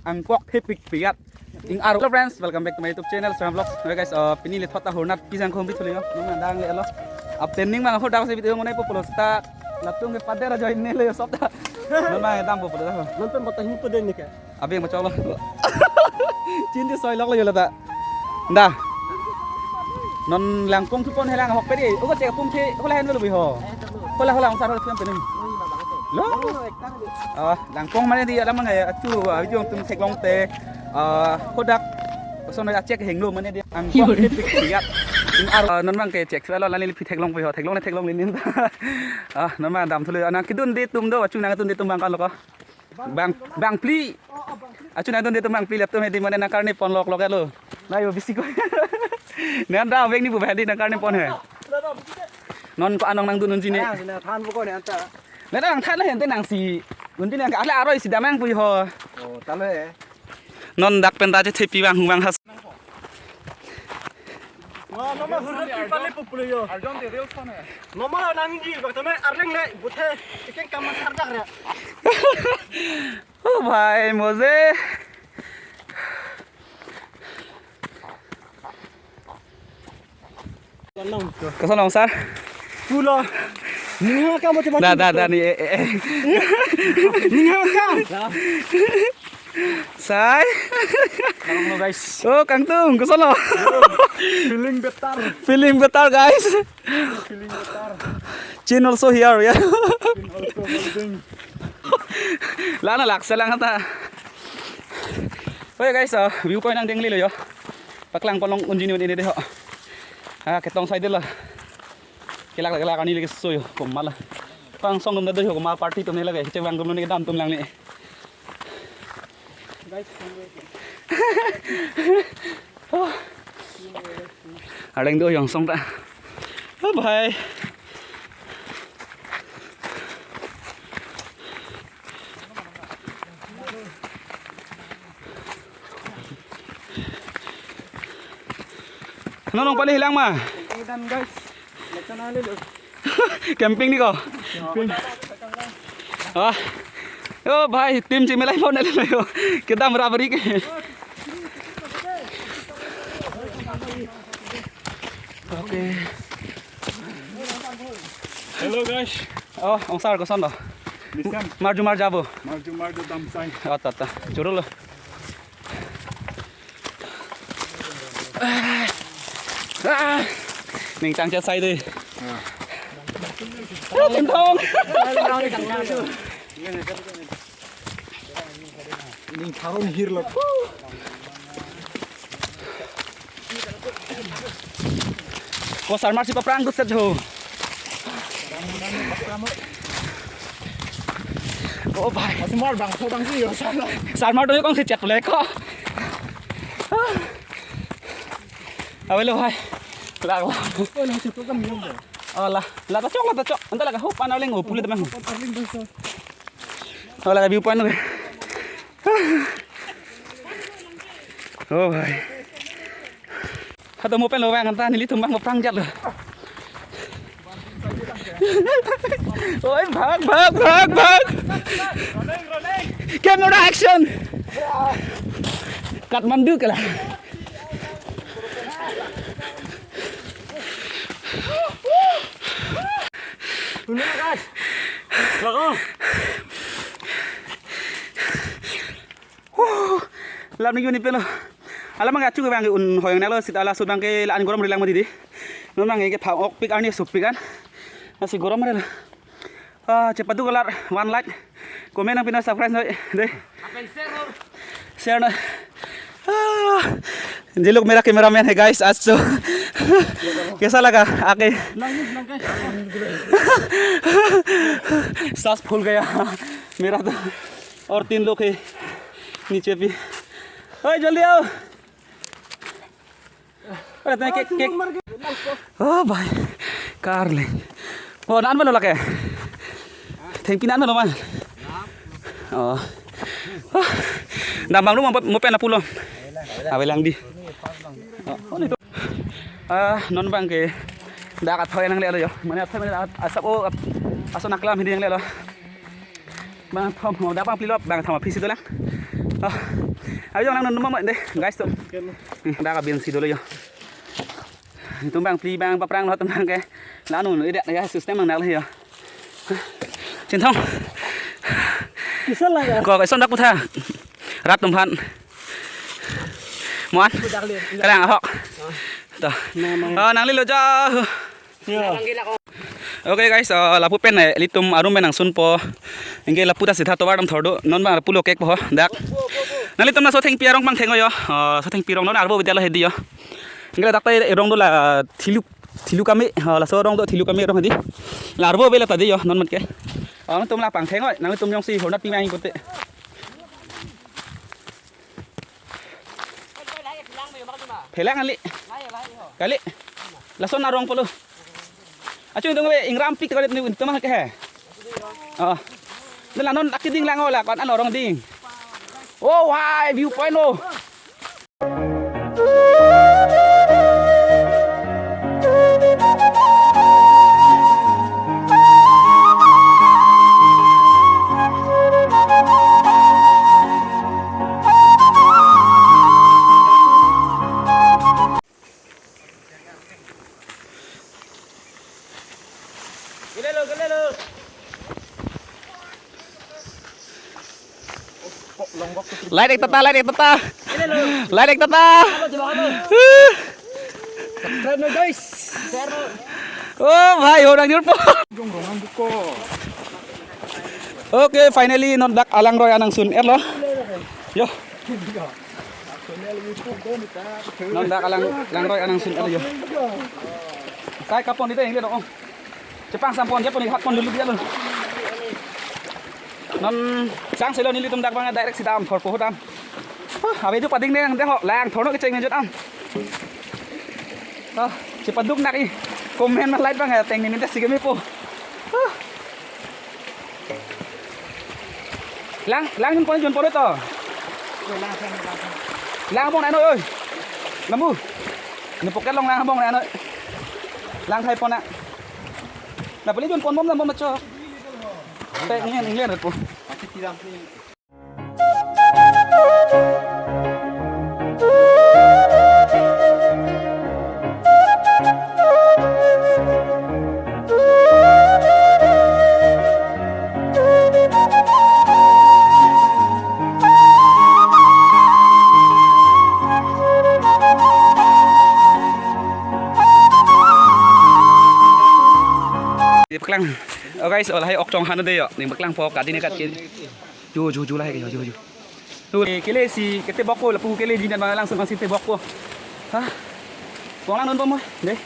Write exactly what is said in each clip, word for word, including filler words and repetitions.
Angkok thepik piat. Ing aro. Hello friends, welcome back to my YouTube channel, Sram Vlogs. Oke guys, uh, pini le thot ahornat pijang khom bit holi yo. Nang nang le alo. Up trending mang ho dak se video monai po pulo seta. Latum ke pader ajo ini le yo sop ta. Non mang dam po pulo ta. Non pen botah hipu den ni ke. Abi yang macam lo. Cinti soi lok lo yo lata. Dah. Non langkong thupon helang hok pedi. Ogo cek pum the hola hen lo bi ho. Hola hola ong sar hola thum pening. Lo. Ah, langkong mane di alam ngai achu abijong atum theklong te. Ah, hodak. Koson acek henglo mane di angkong thepik piat. Ing aro, ah, non mang ke cek selo lani lipi theklong pi ho. Theklong ne theklong linin. Ah, non mang dam thulu. Anang kedun di atum do, achu nangkedun di atum bang kan lo ko. Bang, bang phli. Achu nangkedun di atum bang phli latum hedi mane nangkarni pon lok lok lo. Nayo bisi ko. Nang da vek ni bu hedi nangkarni pon he. Non ko anong nangdun unji ne. Nang sina than bu ko ne anta. Nang than hen te nang si. Unji ne ala aroi si damang pu ho. Oh, talo he. Non dak pen ta chethepi bang bang has. Wah, nomor huruf di pali populo yo. Arjon di reels kan ya? Nomor nang di bak tame arleng le buthe ikan kamar sardak ya. Oh bhai, moje. Koson long sar? Pulo. Ninga ka mo teman. Da da da ni eh eh. Eh. Ninga ka. Sai. Hello guys. Oh, kangtung, koson lo? Feeling better. Feeling better, guys. Feeling better. Chin also here, yeah. Chin also holding. Lana laksa lang ata. Oh ya guys, uh, view point nangdeng le lo yo. Paklang pon long unji ni ini deh ho. Ah, ketong side lo. Kelak kelak ani lagi so yo, komat la. Pang song dum da do yo, komat party tum ne lagi. Cek bang tum ne kedam tum lang ni. Arleng do yong song ta. Oh bhai. Nonong pali hilang ma? Camping ni ko? Ah. Oh bhai, team Chimilai pon na lo yo. Kedam rabari ke. Okay. Hello guys. Oh, ong sar koson lo? Nisan. Marju marja bo. Marju marju damsai. Oh, ta ta. Churu lo. Ah. Ning tang cha sai de. Ah. Ah, tim thong. Ning tharon hir lo. Ko sarmar si paprang dusat jo. Oh bhai. Sarmar bang so bang si yo sarmar. Sarmar do kong si chat le ko. Awelo bhai. Lag lag. Oh, la si program yo. Oh la. La ta chok, la ta chok. Anta la ka hup ana leng o pule teman. Parling bang so. Oh, la ka view point. Oh bhai. Hado mo pen lo bang anta nelitum bang prang jat lo. Oi, bhag, bhag, bhag, bhag. Camera action. Kathmandu kala. Tuna guys. Lago. Huh, lam ni yuni pelo. Alam mang achu bang un hoyang nalo sit ala sut bang ke la an gorom rilang mati di. Non mang ke phang ok pik arni sup pik an. Nasi gorom rela. Ah, cepat tu kelar one like. Komen nang pina subscribe noi deh. Share na. Ah, ये लोग मेरा कैमरामैन है गाइस आज तो। कैसा लगा आके? सांस फूल गया मेरा तो। और तीन लोग है नीचे भी। ओए जल्दी आओ। अरे तने cake cake. Oh bhai. Karleng. Oh, nan mano lake. Thengpi nan mano man. Oh. Dam bang lu mo mo pen apulo. Awelang di. Oh, ini tuh. Ah, non bang ke. Dak athoi nangle lo yo. Mane athoi mane asap o ap-, ason aklam hidi nangle lo. Bang thom ho dak bang pilop bang thom aphisi dolang. Ayo, nang nonma mo de, guys, to. Dak abin si dolo yo. Itum bang pli bang paprang lo, itum bang ke. La non, ida ya system nang dak lo yo. Chinthong. Kisa la ya? Ko, ko, ison dak putha. Rat tum phan. Muan. Dak le. Kalang ahok. To. Nama. Oh, nanglelo jo. Ya. Okay guys, uh, lapu pen, eh, ilitum arum pen nangsunpo. Anke lapu ta sitha tovar dam thordo. Non bang lapu lo kekpo ho, dak. Nanglitum laso thengpi arong pangtheng-o yo. Uh, laso thengpi arong non arvo bidya lo hedi yo. Anke dak ta arong do la thilu, thilu kami. Uh, laso arong do thilu kami arong hedi. La arvo bela ta di yo, non mat ke. Uh, nanglitum la pangtheng-o, nanglitum jongsi hornat pi ma-ing kote. Phelang kali. Kali. Lason arong pulo. Achu, itum ke ingram pik kali ni, itum ke he. Oh. Nela non akiding lang-o la, kon an arong ding. Oh, hai, view point, oh. Light ek tata, light ek tata. Light ek tata. Subscribe na, guys. Share na. Oh, bhai, orang nyurpo. Okay, finally, non dak alangroi anangsun-etlo. Yo. Non dak alang, langroi anangsun-etlo yo. Kai kapon dite ingle dong. Chepangsampon, chepon, hapon dulu dia lo. Non sang selo nelitum dak bang direct sita am thorpo ho dam. Huh, abe tu pading deng deh ho, lang thorno kecheng nejot am. Ah, chepaduk nak i. Comment ma like bang ya, teng ni minta sigami po. Huh. Lang, lang jun pon, jun pon to. Lang pon ano oi. Lambu. Ni pocket long lang bong ano. Lang thai pon na. Na pali jun pon bom na bom macho. Te ni ni le po. Paklang. Oh guys, oh lahai ok chong han de yo. Ning paklangpo, kat ini kat kiri. Yo, yo, yo, lahai ke, yo, yo, yo. Tu, eh, kele si, kete bokpo, lapu kele di dan langsung masih te bokpo. Hah? Kong lang non bom, deh.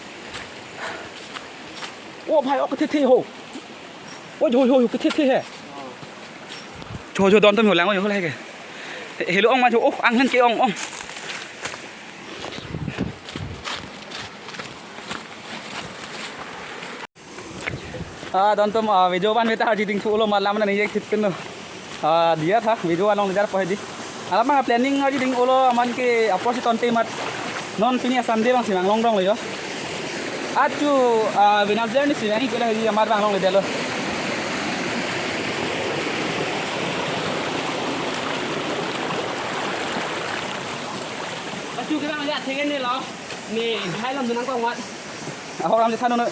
Oh, bhai, ok, the, the, ho. Oh, yo, yo, yo, the, the, he. Yo, yo, don tum ho lang, yo, lahai ke. Hello, ong ma, yo, oh, ang hen ke ong, ong. Ah, don tum, ah, video ban meta arji ding thulo, malam na nije khit pen lo. Ah, diya tha, video along le jarpo hedi. Alam ma planning arji ding olo, aman ke apor si tonte mat. Non pini Sunday bang si vang long dong lo yo. Achu, ah, Wednesday ni si vang ikut lagi amar vang longledetlo. Achu ke bang lihat thegen ni lo. Ni hai lam dunang kong mat. Ahok lam je than non.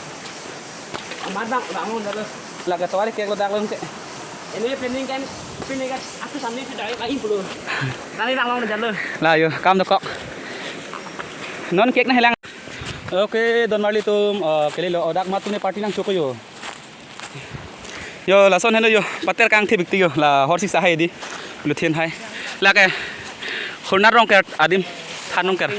Amar bang, bang, bang, bang. Lake tovar keklo dak lom ke. Ini pening kan, pening kan, aku sambil sudah kain pulo. Kami bang long jalo. La yo, kam dokok. Non kek na helang. Okay, don marli tum, eh, kelelo, oh, dak mat tum ne party nangchoko yo. Yo, lason heno yo, pater kangthibik ti yo, la hor sisa hai di, luthin hai. Lake, Hornat Rongker adim, than Rongker.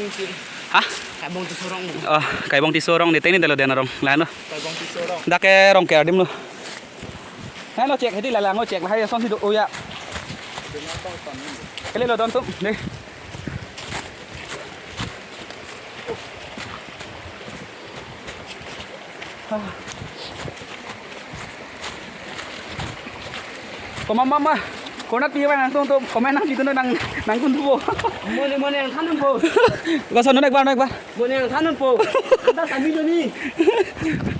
Ha? Kaibong Tisso arong. Oh, Kaibong Tisso arong di teni dalo den arong, la no. Kaibong Tisso arong. Dak ke Rongker adim lo. Hai lo chek, hedi la lang lo chek, lahai son si do, oh ya. Kelelo don tum, deh. Koma mama, konat pi bang nangtung tung, koma nang pitu nang nangkun tubo. Mone mone nangthan po. Lason non ekbar, non ekbar. Mone nangthan po. Anta sami doni.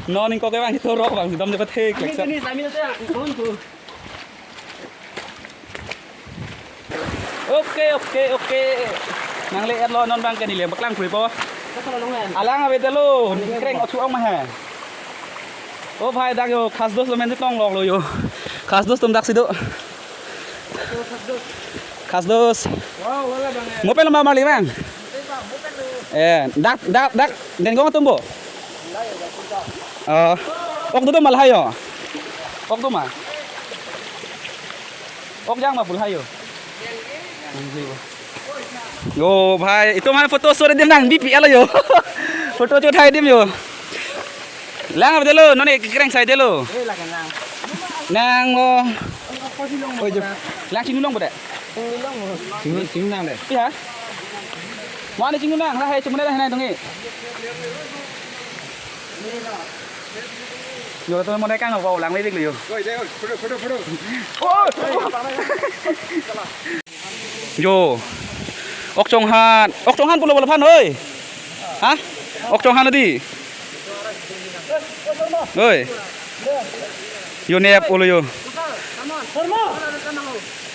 Non ingkok ke bang itu rok bang, sidom dapat hek. Sami leksa. Doni, sami doni, nangthan po. Okay, okay, okay. Nangle-etlo, non abang ke neli paklang khuipo. Alang avedetlo, neli kreng ochu ong ma he. O bhai, dak yo, khasdos lo men chetong lok lo yo. Khasdos atum daksi do. Khasdos. Wow, wala bang ya. Mo pen lo ma marli bang? Eh, dak, dak, dak, Dengkong atum bo? Oh, ok do ma lahai yo. Ok do ma. Ok jang ma pu lahai yo. Yo, bhai, itum aphan photo shoot adim nang bipi alo yo. Photo shoot hai adim yo. Lang avedetlo, non ke kreng sai detlo. Nang lo. Oi, jo. Lang chinglu long bo de. Chinglu, chinglu nang de. Iya. Mo ne chinglu nang, lahai chinglu nang, lahai nang dong e. Yo, to mo ne kang, wow, lang le dik lo yo. Oi, de, oi, photo, photo, photo. Oh! Yo. Ok Chonghan. Ok Chonghan pulo pulo aphan, hoi. Ha? Ok Chonghan di. Hoi. Yo nep pulo yo.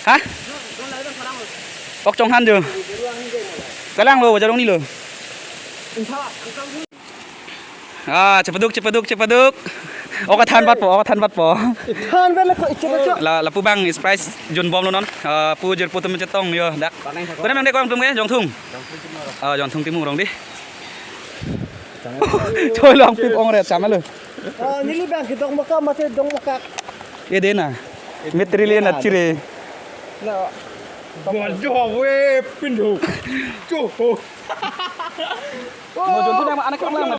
Ha? Ok Chonghan yo. Kalang lo, bajar ni lo. Ah, chepaduk, chepaduk, chepaduk. Ok than patpo, ok than patpo. Than pen ko iche ko. La, lapu abang is prize jun bomlo non. Ah, pu jirpo atum chetong yo dak. Kona meng de kong atum ke, Jongthung. Ah, Jongthung Timung rong di. Choi long pip ong re, chama lo. Ah, neli abang ke dong maka mate dong maka. Ye de na. Mitri le na chire. Na. Bonjo we pindu. Cho. Mo Jongthung yang anak kong lang.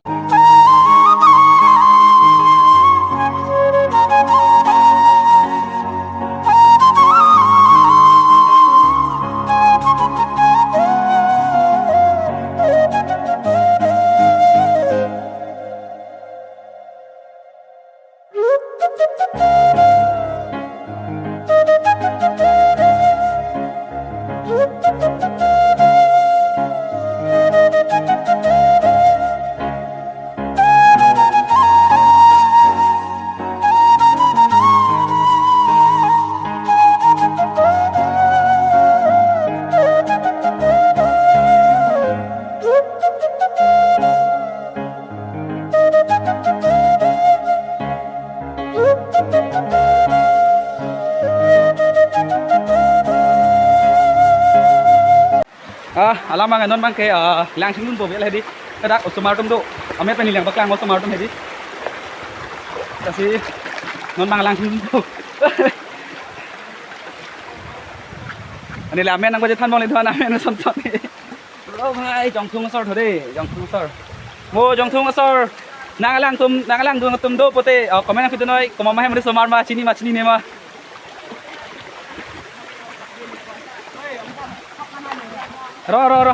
Ah, alam abang non abang ke, ah, lang chingdun po bel hedi. Kadak osomar atum do. Amet pen neli abang paklang osomar atum hedi. Lasi non abang lang chingdun po. Ani le amen nangpaje than bong le do, amen son son. Hello bhai, Jongthung asor thode, Jongthung asor. Mo Jongthung asor. Nanglang atum, nanglang atum do pote, oh, comment nangpi dun noi, komat ma hem osomar ma, chini ma, chinine ma. Ro, ro, ro.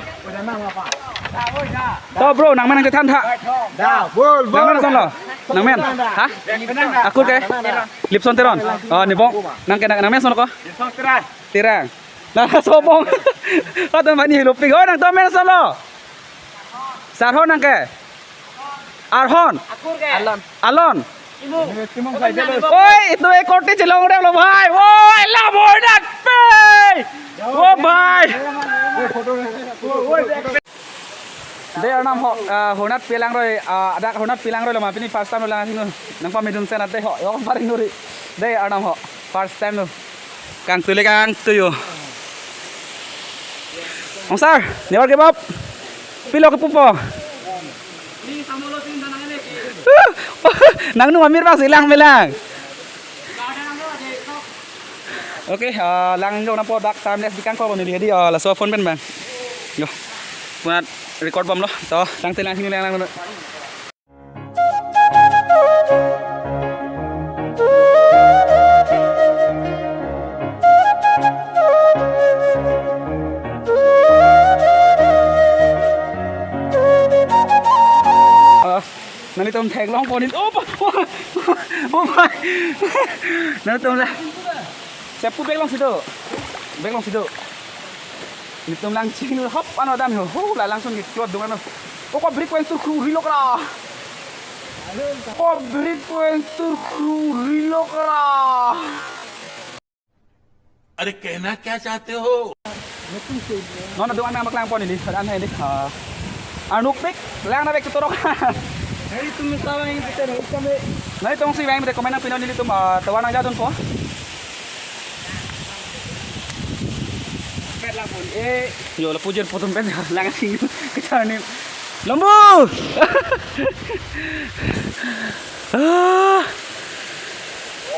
To bro, nangmen nangchethan tha. Da, bol, bol. Nangmen ason lo. Nangmen. Ha? Akur ke? Lipson Teron. Oh, nibong. Nang ke nang, nangmen ason lo ko? Lipson Teron. Terang. Na sobong. Atum bani helo pik. Oh, nangtum amen ason lo? Sarhon nang ke? Arhon. Akur ke? Alon. Alon. Timung. Timung sai jalo. Oi, itu ekor ti chelong rem lo bhai. Oi, la boy dat pe. Oh bhai. Dei arnam ho, ah, honat pelang roi, ah, adak honat pelang roi lo ma pini first time lo lang asing lo. Nangpamidun sen ate ho, yo paring nuri. Dei arnam ho, first time lo. Kangtui le kangtui yo. Ong sir, never give up. Pilo kepupo. Nangnu amir bang silang melang. Okay, ah, lang jok nangpo dak timeless dikang ko neli hedi, ah, laso phone pen bang. Yo. Punat record bomlo. To, tangte lang sini lang lang. Ah, nanglitum theklong ponit. Oh, oh, oh, oh, bhai. Nanglitum la. Sepu bag long sido. Bag long sido. Nelitum lang chinglu hop ano dam ho. Ho la langsun ke kyot dung ano. Ko brik pen sur kru rilo kra. Ko brik pen sur kru rilo kra. अरे कहना क्या चाहते हो? Non adung an nangpaklangpon neli, hadak an hai neli. Ah, arnuk pik, lang na bek ketorok. Nelitum ta vang pite, nelitum e. Nelitum si vang pite, comment nangpinon nelitum, ah, tovar nangjadunpo. Pet lapun. Eh. Yo, lapu jirpo atum pen lang si kecharni. Lambu! Ah.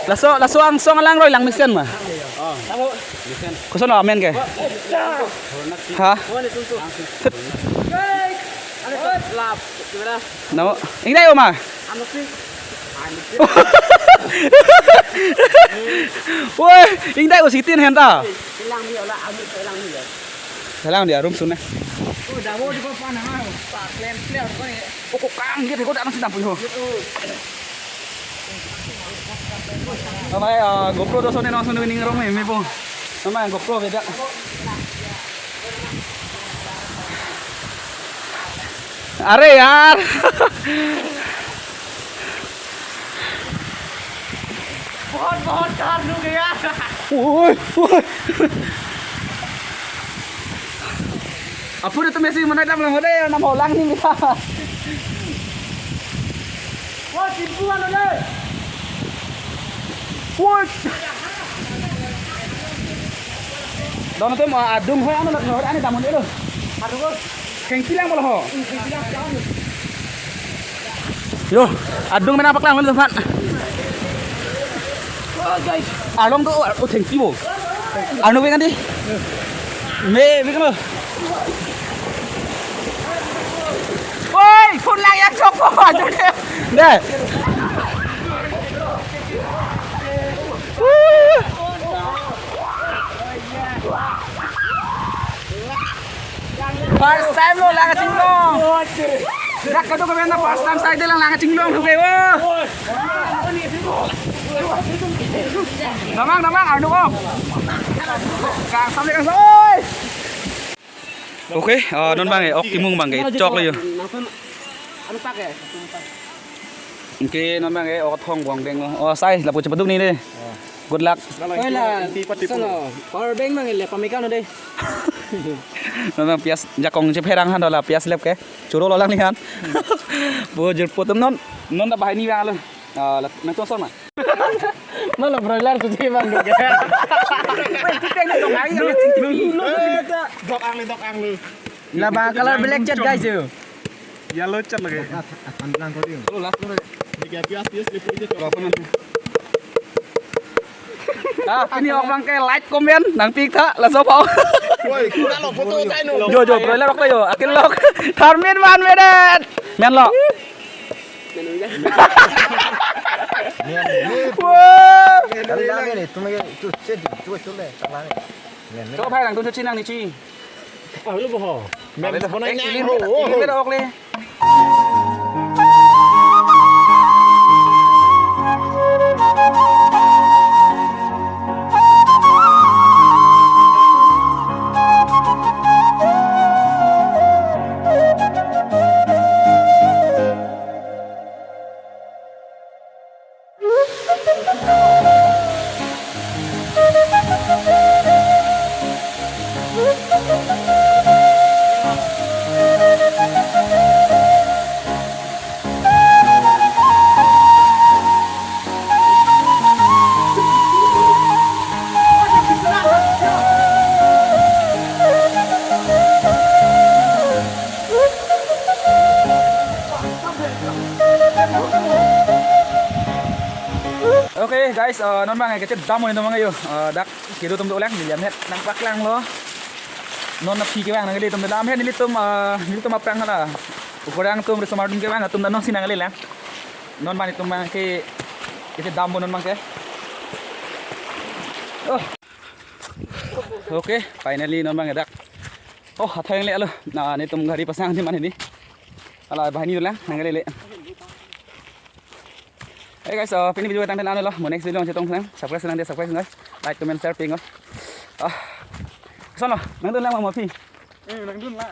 Laso, laso angsong alangroi lang mesen ma? Oh. Mesen. Koson lo amen ke? Ha? Namo. Ingdai o ma? Woi, ingdai o sitin hen ta. Lang dia room sune. Koko kang gitu, kok datang sedang punya. Amai, ah, GoPro do sone nang sone ning rong me, me po. Amai GoPro beda. Are yaar. बहुत, बहुत कार रुक गया। Oi, oi. Apun itu mesi mana dam lang hode, nam holang ni bisa. Wah, timpuan udah. Woi. Don atum, ah, adung hoi ano lak hoi ani damun elo. Aduh, kengsi lang bolo ho. Yo, adung mena paklang lo, Fat. Along tu, oh, thank you. Anu, kan di? Me, me kan? Woi, phone lang yang chok po aja deh. Deh. First time lo lang kachinglong. Dak kadokave na first time side lang lang kachinglong lo kayo. Damang, damang, anu ko. Kang samle kang oi. Okay, ah, non bang eh, ok timung bang eh, chok lo yo. Anu pak eh. Okay, non bang eh, ok thong buang deng lo. Oh, sai, lapu chepaduk ni deh. Good luck. Oi la, sono, power bank bang eh, le pamika no deh. Non bang pias jakong chepherang han dola pias lep ke. Churo lo lang ni han. Bo jirpo atum non, non da bahai ni bang lo. Ah, la, nang to son ma. Malah broiler tu sih bang dok ya. Weh, tu teng dok ai. Dok ang le, dok ang le. Labang color black cat guys yo. Yellow cat lagi. Lo last lo. Ini kayak pias, pias, lipu aja. Ah, ini orang ke like, comment, nangpi tha, laso pau. Woi, kuna lo photo tayo no. Jo, jo, broiler ok yo, akin lok. Tharmin man medet. Men lo. Wah. Kali lagi nih, tuh lagi, tuh, cek, tuh, tuh, deh, salah nih. Coba hai lang, tuh, cek nang ni, ci. Ah, lo boho. Men, eh, ini, ini, ini, ok le. Okay guys, eh, non bang eh, kachedam mo nelitum bang yo. Eh, dak kedo atum dolang, neli lamhet nangpaklanglo. Non aphi kevang nangkele atum dolang, lamhet nelitum, eh, nelitum aphrang hala. Ukorang atum, risomar atum kevang, atum ta non si nangkele lang. Non bang nelitum bang ke, kachedam mo non bang ke. Oh. Okay, finally non bang dak. Oh, athai le alo. Na, nelitum gari pasang di mana ini? Hala, bahani dolang, nangkele le. Hey guys, so, pini video tang tang lo, mo next video ang chetong lang, subscribe lang deh, subscribe lang, like, comment, share, ping, oh. Ah. Sono, nangdun lang mo phi. Eh, nangdun lang.